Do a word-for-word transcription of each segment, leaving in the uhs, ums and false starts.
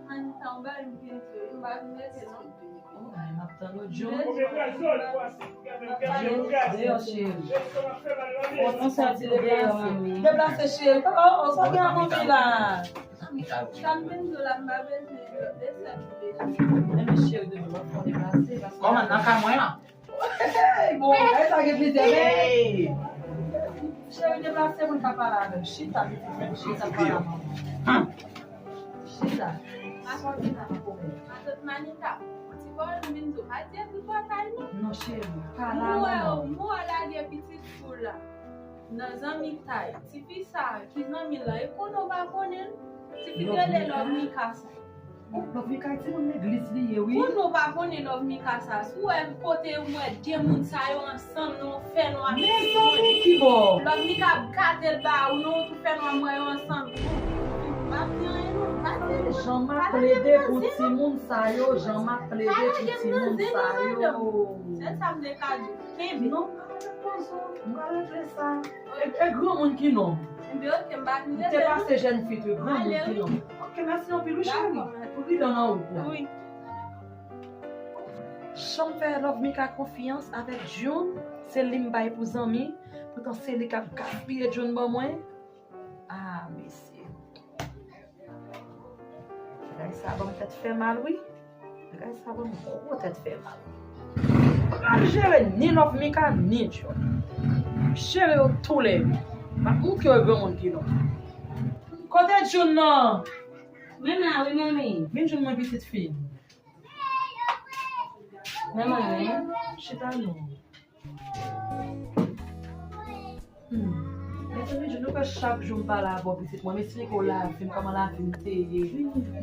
Manita, ou ba m penti, ou pa vin mete non. Oh, men m ap tann ou, John. John, deyò, cheri. Fò nou sòti deyò, manmi. Deplase, cheri. Oh, oh, sa gen an manmi la. Sa m vin di w la, m pa bezwen lòt de sèl pou de la. Men cheri, de lòt fò deplase, paske kòman nan kay mwen an? Hey, bon, bagay sa gen plizyè men. Cheri, deplase pou n ka pale avè w. Chita, pitit mwen, chita, pale avè m. Chita. Matant Manita, ti bò m vin di w, pa di epi bò kay nou. Non, cheri, pa la, non. Mwen lage pitit foul la nan zanmi tay. Tifi sa, ki zanmi l lan, e konnen w pa konnen l. Tifi ki rele Love Mika sa. Oh, Love Mika, e timoun legliz li ye, wi. Pou nou pa konnen Love Mika sa, si w wè kote m wè de moun sa yo ansanm nan yon fènwa. Mezanmi, ki bò? Love Mika ap gate l ba ou, nan yon tou fènwa m wè yo ansanm. M pa di anyen non, m pa di anyen. Jan m ap plede pou timoun sa yo, jan m ap plede pou timoun sa yo. Se sa m te ka di w. Kenbe. Non, m pa regle pozo, m pa regle sa. E, e granmoun ki non. Enben, oke, m pa vin rete non. M te pase jèn fi tou, granmoun ki non. Oke, mèsi anpil, wi, cheri. Dakò. Pridan nan wout la. Wi. Jan m fè Love Mika konfyans avèk June, se li m bay pou zanmi, poutan se li k ap gaspiye June ban mwen. Ah, mesye. Bagay sa ban m tèt fè mal, wi. Bagay sa ban m gwo tèt fè mal. M pral jere ni Love Mika, ni June. Jere yo toulède. M ap montre yo granmoun ki non. Kote June nan? Mwen la, wi, manmi. Vin jwenn mwen, pitit fi. Mwen, manmi. Chita non. Hmm. Mezanmi, June, ou kwè chak jou m pale avè w, pitit mwen, m esplike w lavi m, kòman lavi m te ye.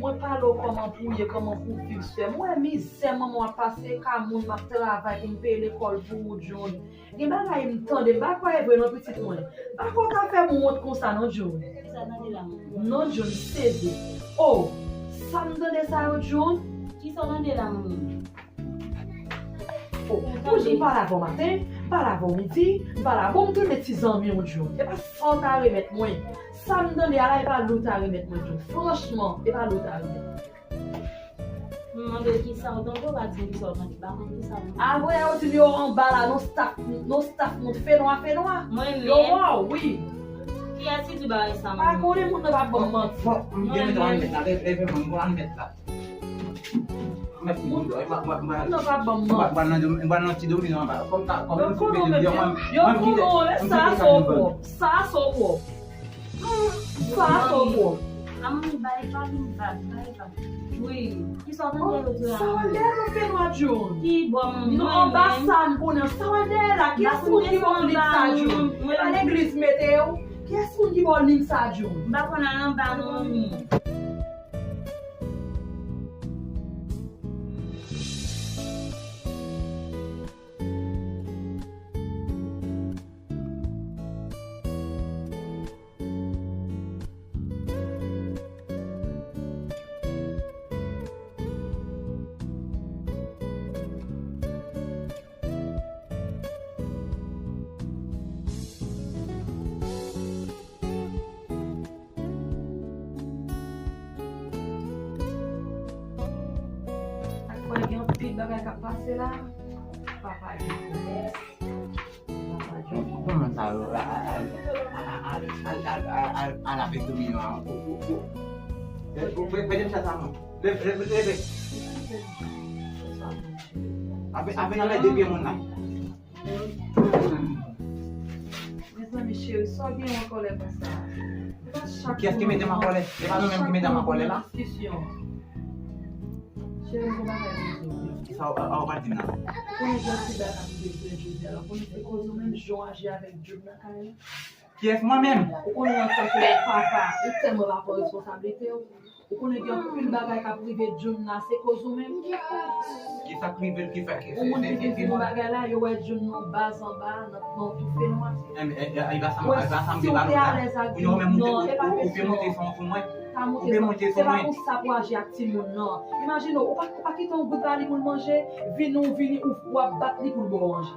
Mwen pale w kòman pou w ye, kòman pou w viv, sè m. Mwen wè mizè manman w ap pase, ka moun m ap travay pou m peye lekòl pou ou, June. Gen bagay m tande, m pa kwè e vre non, pitit mwen. M pa kwè w ta fè m wont konsa non, June. Kisa w tande la, manmi? Non, June, sezi. Oh, sa m tande sa yo, June? Kisa w tande la, manmi? Oh, pou di m pale avè w maten, m pale avè w midi, m pale avè w, m tounen ti zanmi w, June. E pa sa w ta remèt mwen. Sa m tande a la, e pa li w ta remèt mwen, June. Franchman, e pa li w ta remèt mwen. M mande w kisa w tande, ou pa di m kisa w tande. Ba mwen kisa w tande. Apre, yo di m yo anba la, non staff, non staff moun fenwa, fenwa. Mwen menm? Yo wè w, wi. Kiyès ki di bagay sa, manmi? Pa konnen, moun nan pa ban m manti. Bon, m gen dwa admèt la, leve, leve, mwen, m admèt la. Mèt moun dòy, mwen, mwen, mwen, mwen pa ban m manti. Mwen, mwen nan dom-, mwen nan ti domino anba. Kòm sa, kòm yo konnen w, mèt yo, yo konnen w, men sa a so pwòp. Sa a so pwòp. Sa a so pwòp. Manmi, bay pa vin bab, bay pa. Wi. Kisa w tande lòt la? Sa w wè dèyè nou fenwa, June? Ki bò, manmi? Non, anba sa m konnen. Sa w wè dèyè la? Kiyès moun ki ba w lim sa, June? E pa legliz mete w? Kiyès moun ki ba w lim sa, June? M pa konn al anba non, manmi. Ak kwè gen anpil bagay k ap pase la. Papa gen komès. Papa gen komès. Kòman sa yo? Al avèk domino an. Ou, ou, ou. Ou, ou, mete sa mwen. Leve, leve, leve. Ape, ape nan men de pye moun nan. Mezanmi cheri, sa w gen w an kòlè konsa? E pa chak moun. Kiyès ki mete m an kòlè? E pa nou menm ki mete m an kòlè la? Cheri, m gon bagay pou di w. Sa w, a, a, w pa di m nan. Ou konnen gen anpil bagay k ap rive jodi a la. Ou konnen se koz ou menm jan w aji avèk June nan kay la. Kiyès mwen menm? Ou konnen antanke papa, ou tèlman pa pran responsablite w. Ou konnen gen anpil bagay k ap rive June la, se koz ou menm. Kisa k rive l ki fè ke se, se, se, se mwen? Yon moun ki vin di nou bagay la, yo wè June nan baz anba, nan, nan tou fenwa. Enben, e, e, e pa sa m, e pa sa m te ba nou la. Kounye a ou menm ou te, ou, ou, ou pe monte son pou mwen. Ou pe monte son mwen. Se pa konsa pou aji ak timoun nan. Imajine w, ou pa, ou pa kite yon gout ba li pou l manje, vini, ou vini, ou, w ap bat li pou l ba w manje.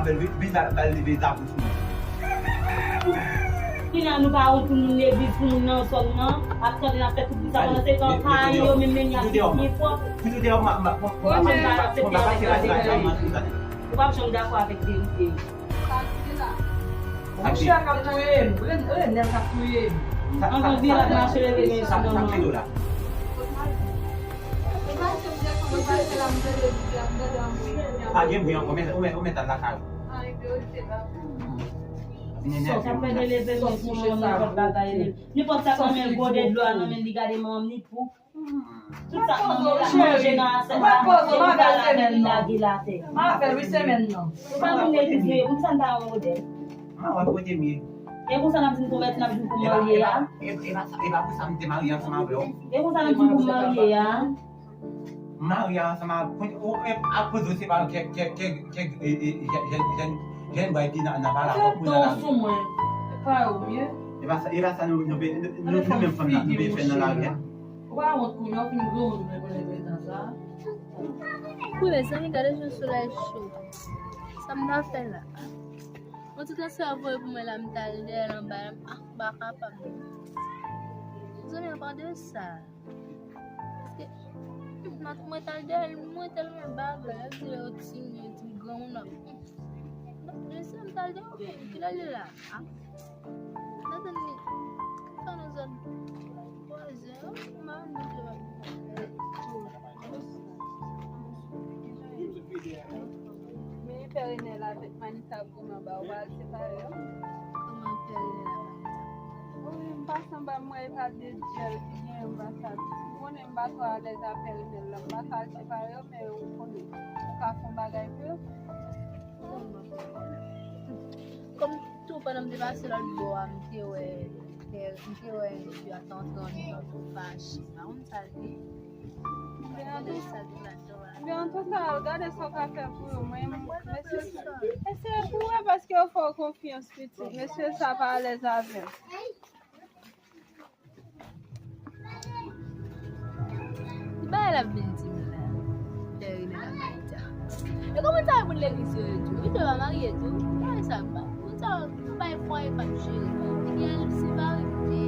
avè l, vin, vin ba, ba l leve drapo sou nou. Kounye a nou pa wont pou moun legliz, pou moun nan zòn nan, ap tande n ap fè tout bri sa, pandan se tan payen yo menm, menm y ap byen pwòp. Ou p ap janm dakò avèk verite. Ou p ap janm dakò avèk verite. Monchè k ap touye m. Ren-, Renèl k ap touye m. Anvan vye l ap mache leve men sou nan mwen. Pa gen bri ankò, men ou mèt, ou mèt al lakay ou. Sa fè de leve men sou nan mwen, nenpòt bagay. Nenpòt sa k nan men l, gode dlo a nan men l, li gade manman m, li pou Tout sa k manman l ap manje nan asyèt la, se pou l pa lave l, li lage l atè. M ap fè l wi semèn nan. Ou pa vin legliz, men pou sa n pa yon modèl. Ah, w ap kote m ye. E konsa n ap di n konvèti, n ap di n pou marye a. E pa, e pa, e pa pou sa m te marye ansanm avè w. E konsa n ap di n pou marye a. M marye ansanm avè w. Akoz ou se pa kèk, kèk, kèk, kèk, e, e, jèn, jèn, jèn, jèn bway ki nan, nan pale avè w pou nan lari. Fè don sou mwen. E pa yo, byen. E pa sa, e pa sa nou, nou, nou, nou menm fanm nan, nou vle fè nan lari a. Ou pa wont kounye a, w fin granmoun, men konnen letan sa. Wi, mezanmi, gade jan solèy cho. Sa m ta fè la? Yon ti transfè voye pou mwen la, m t al dèyè l anba la, m pa kapab. Mezanmi, anba de sa. Paske, m, mwen t al dèyè l, mwen tèlman bagay, yo di yo timoun, yo di granmoun ap. Donk, lè sa m t al dèyè, oubyen kilè l ye la? Ah. Nan tann li. Tan nou zòn. Twa zè, oh, m pa konn kote l ap. Men pè Renèl avèk Manita goumen anba, ou pral separe yo? Kòman pè Renèl avèk Manita? Wi, m pase anba, m wè e pa de dyèl ki genyen, m pa sa. Ou konnen m pa twò alèz a pè Renèl la, m pa ka al separe yo, men ou konnen, ou ka fè yon bagay pou yo. Kòm tou pandan m te pase lòt bò a, m te wè, m te wè fi a t antre anndan, tou fache. Pa konn sa l te. Men antouka, gade sa w ka fè pou yo. Mwen, mesye, eseye pou wè paske yo fè w konfyans, pitit. Mesye sa pa alèz avè m. Ki bagay l ap vin di m la? Pè Renèl ak Manita. E kòman sa pou legliz yo ye tou? Wi, yo pa marye tou. Bagay sa pa. Moun sa yo bay fwaye pa m jere. Fidèl, se pa rete.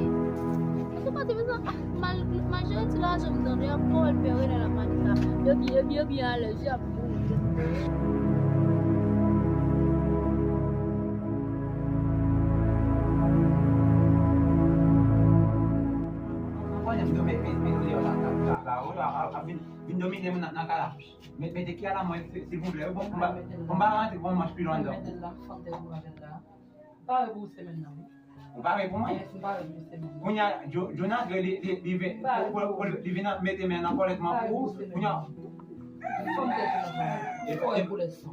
Antouka, te bezwen, ah, mal, mal jere ti lajan m tande, y ap pawòl Pè Renèl ak Manita. Yo byen, yo byen, yo byen alèz, y ap boule. Vin domine moun nan, nan kay la. Met, mete kay la mwen, si, silvouplè. Bon, m pa, m pa rantre pou yon manch pi lwen non. Mete l la, fanm tèt ou avè l la. M pare pou semèn nan, wi. Ou pare pou mwen? Yes, m pare pou semèn nan. Kounye a, Jo-, Jonas, li, li, li vin, li vin ap mete men nan kòlèt mwen pou ou. Kounye a. Fanm tèt ou avè l la. Ou pare pou lè san.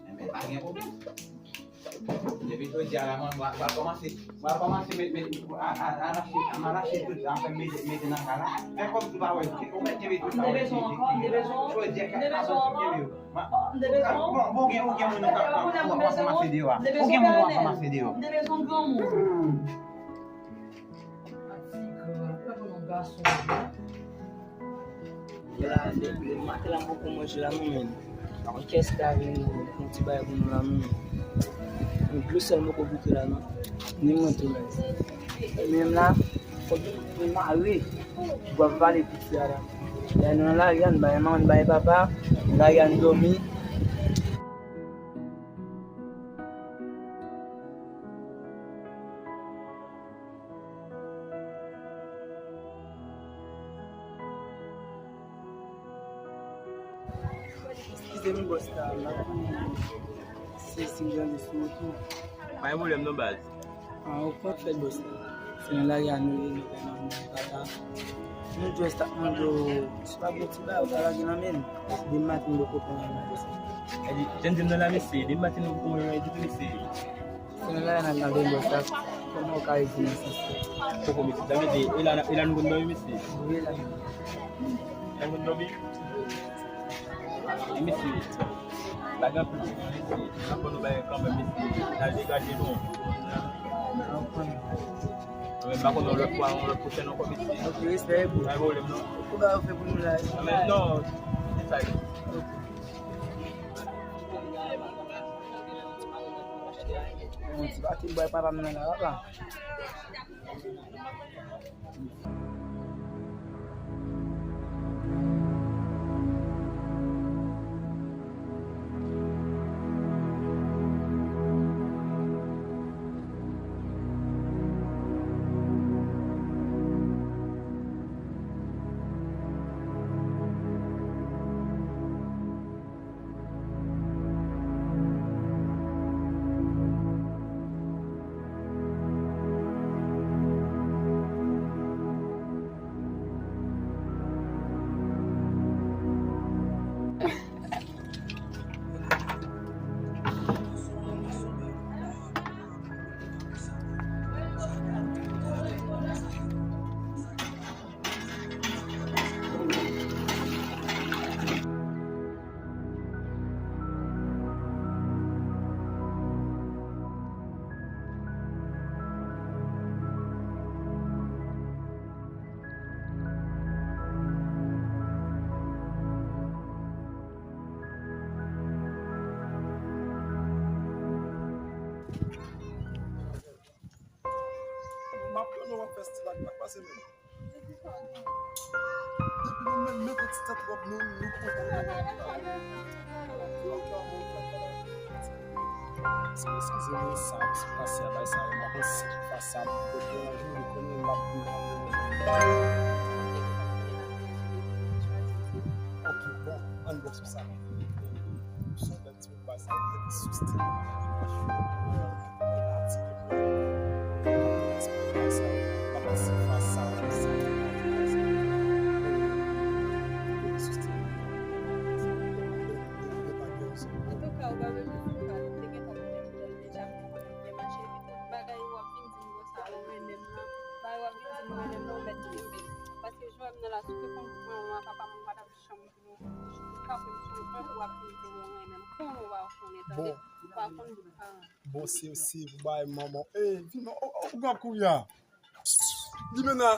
Enben, pa gen pwoblèm. Depi jodi a la, mwen, mwen, mwen kòmanse, mwen kòmanse met, met, a, a, arache, m arache tout, anfen, mete, mete nan kay la. Fè kòmsi w pa wè, ou mèt kenbe tout sa w wè ki, ki, ki, ki la. Jodi a, kay la, kenbe yo. Bon, bon, gen, ou gen moun ou ka, ou ap ranmase deyò a. Ou gen moun ou ap ranmase deyò. Atigra, pa pou yon gason. Vwala, depi maten la m poko manje la non, menm. Pa konn kiyès ki ta vin fè yon ti bagay pou nou la non, menm. Yon dlo sèl m poko goute la non. Ni mwen tou menm. Menm la, fòk nou mare. Bwa vale piti a la. Lè nou nan lari a, nou bay manman, nou bay papa, nou lage a nou dòmi. Eskize m, bòs la, m ap si, si m jwenn li sou wout ou. Pa gen pwoblèm non, baz. Ah, ou konn fèt, bòs la. Se nan lari a nou ye, nou bay manman, nou bay papa. Nou jis t ap mande w, si w pa gen ti bagay, ou ka lage nan men m. Depi maten m poko pran anyen, bòs la. Epi, jan di m nan la, mesye, depi maten nou poko pran anyen ditou, mesye. Se nan la, n ap gade bòs la, kòman w ka redi nan sans sa? Poko, mesye, sa vle di, e la, e la nou konn dòmi, mesye? Wi, e la. E la nou konn dòmi? E, mesye, bagay anpil, mesye, n ap ban nou bagay kanmenm, mesye, n al degaje nou. Mwen, m pa konnen, yon lòt fwa, yon lòt pwochèn ankò, mesye. Ok, respè, bro. Pa gen pwoblèm, non. Ou ka fè pou nou la. Men non, se sa. Ok. Bon, ti pati bwè papa m nan la, papa. M ap tann w ap fè stil ak, ak pase menm. Depi nou menm mete ti tèt wòb nou, nou kontan. Eskize mwen, sa, sa, sa, bay sa, mwen pa konn si ki fwa sa, mwen konn yon jou, mwen konn yon lap de. Ok, bon, ann gòp sou sa. Sou bèl ti bout bay sa, mwen sou stil. Antouka, ou pa bezwen fè sa, ou te gentan konnen pou l deja, m te konnen pou l te mache. Tout bagay w ap vin di m konsa, ou renmen m nan. Bagay w ap vin di m, ou renmen m nan, ou mèt kenbe. Paske jan w wè m nan la, si w te konn mwen, mwen, papa m, ou pa t ap janm vin kanpe m sou mwen pou w ap vin di m ou renmen m. Konnen w pa konnen, tande? Ou pa konn bout paran. Bon, se, se pou bay manman. Ey, vin non, ou, ou, ou gen kouri a. Limena.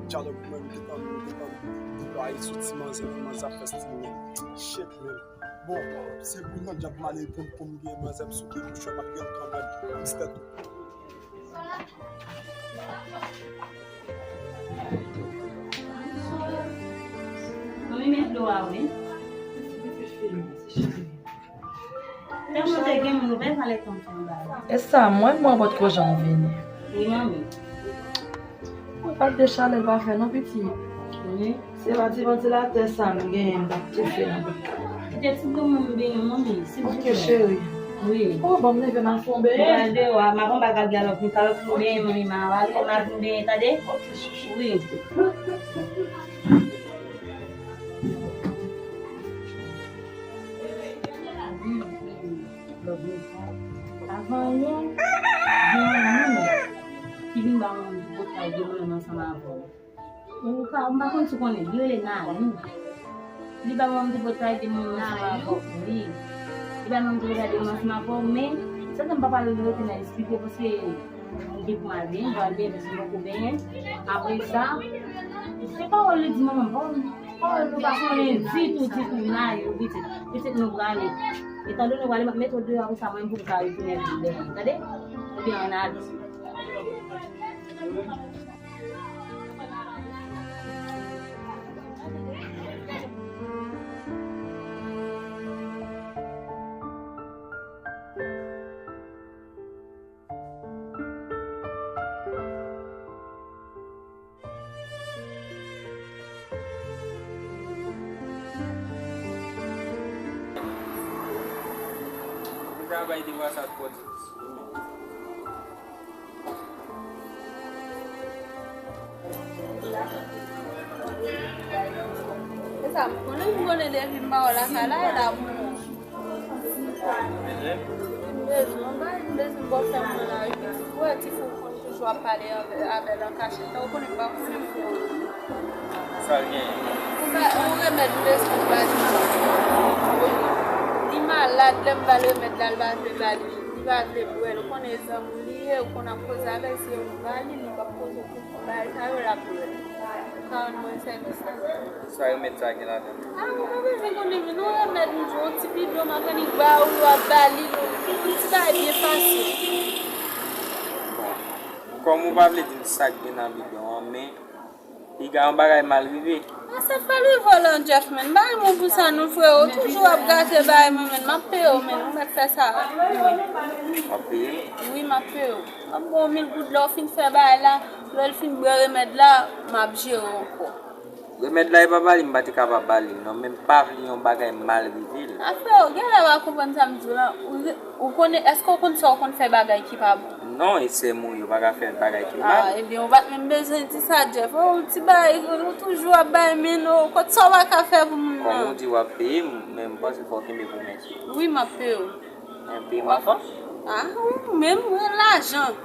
Dyalòg mwen, m gentan, m gentan deplwaye sou ti manzè, pou manzè ap fè stil mwen. Shit, man. Bon, se pou nan djab m ale pou, pou m gen manzè m sou ki bouch, m ap gen l kanmenm. M ti tèt. Mwen menm dlo a, wi. Tèlman te gen moun, ou pa pale tankou yon bagay. E sa, mwen, mwen potko janm vini. Wi, manmi. Mwen pa t de chalè l pa fè non, pitit. Wi. Se pa ti vantilatè sa m genyen, m t ap toufe nan bout kay. Kite ti dlo mwen m benyen, manmi, silvouplè. Ok, cheri. Wi. Oh, ban m leve m al fè yon benyen. Mwen al deyò a, m ap anba kal dyalòg, m kal fè yon benyen, manmi, m a rale, m a vin benyen, tande? Ok, chouchou. Wi. Avan yè, gen yon moun ki vin ba mwen bòt kay de mwen ansanm avè w. Ou ka, m pa konn si w konnen, li rele Nani. Li ba mwen ti bòt kay de mwen ansanm avè w, wi. Li ba mwen ti bòt kay de mwen ansanm avè w, men, sa fè m pa pral rete nan esplike, paske m gen pou m al benyen, m pral benyen, paske m poko benyen. Apre sa, se pawòl li di mwen, bon, pawòl nou pa konnen ditou, ditou, Nani, pitit, pitit nou prale. Etandone nou prale, m ap mete w deyò, apre sa, mwen, pou m ka retounen vin benyen, tande? Ebyen, ann ale. Travay devwa sa twò difisil. Se sa, m konnen, m konnen depi m ba w lakay la, e la pou mwen. M bezwen, m bay, m bezwen bò fè mwen la, epi ti frè, ti frè w konn toujou ap pale avè, avè l an kachèt la, ou konnen m pa konn fè. Sa l genyen? Ou ba, yon remèd m bezwen ba li. Li malad, lè m ba l remèd la, l pa vle ba li. Li pa vle bwè l. Ou konnen zanmi w li ye, ou konn ap koze avè l, se yon ba li, li p ap koze pou bagay sa yo, l ap bwè l. Ou ka rann mwen sèvis la? Sa remèd sa gen ladan l? A, ou pa bezwen konnen, men yon remèd, m di w, yon ti bidon, m ap annik ba ou, w ap ba li, yon ti bagay byen fasil. Bon, kòm ou pa vle di m sa k gen nan bidon an, men Piga yon bagay mal rive. A, sa fè l rive w lan, Jeff, men. M pa renmen w pou sa non, freo. Ou toujou ap gate bagay mwen, men. M ap peye w, men. Ou mèt fè sa. W ap peye m? Wi, m ap peye w. M ap ba w mil goud lè w fin fè bagay la. Lè l fin bwè remèd la, m ap jere w ankò. Remèd la, e pa ba li, m pa te kapab ba li, non, men m pa vle yon bagay mal rive l. A, freo, genlè w pa konprann sa m di w lan. Ou, ou konnen, èske w konn sa w konn fè bagay ki pa bon? Non, e sè m ou ye, ou pa ka fè bagay ki mal. A, ebyen, ou pa t menm bezwen di sa, Jeff. Oh, ti bagay, ou toujou ap bay men, non. Kot sa w pa ka fè pou moun nan? Kòm ou di w ap peye m, men m panse fò w kenbe pwomès ou. Wi, m ap peye w. Ou peye m anvan? A, wi, menm lajan.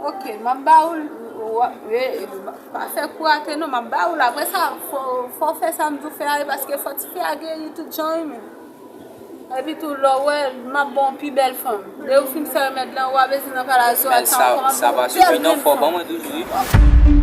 Ok, m ap ba ou l, w ap, e, e, pa, pa fè kou rate non, m ap ba ou l. Apre sa, fò, fò w fè sa m di w fè a, e paske fò tifi a geri tout jan, wi, menm. Epi tou, lè w wè, m ap ba w pi bèl fanm. Lè ou fin fè remèd lan, w a bezwen nan palazyo a, sa w kòmanse. Bèl grenn fanm. Sa pa sifi non, fò ban mwen toujou, wi.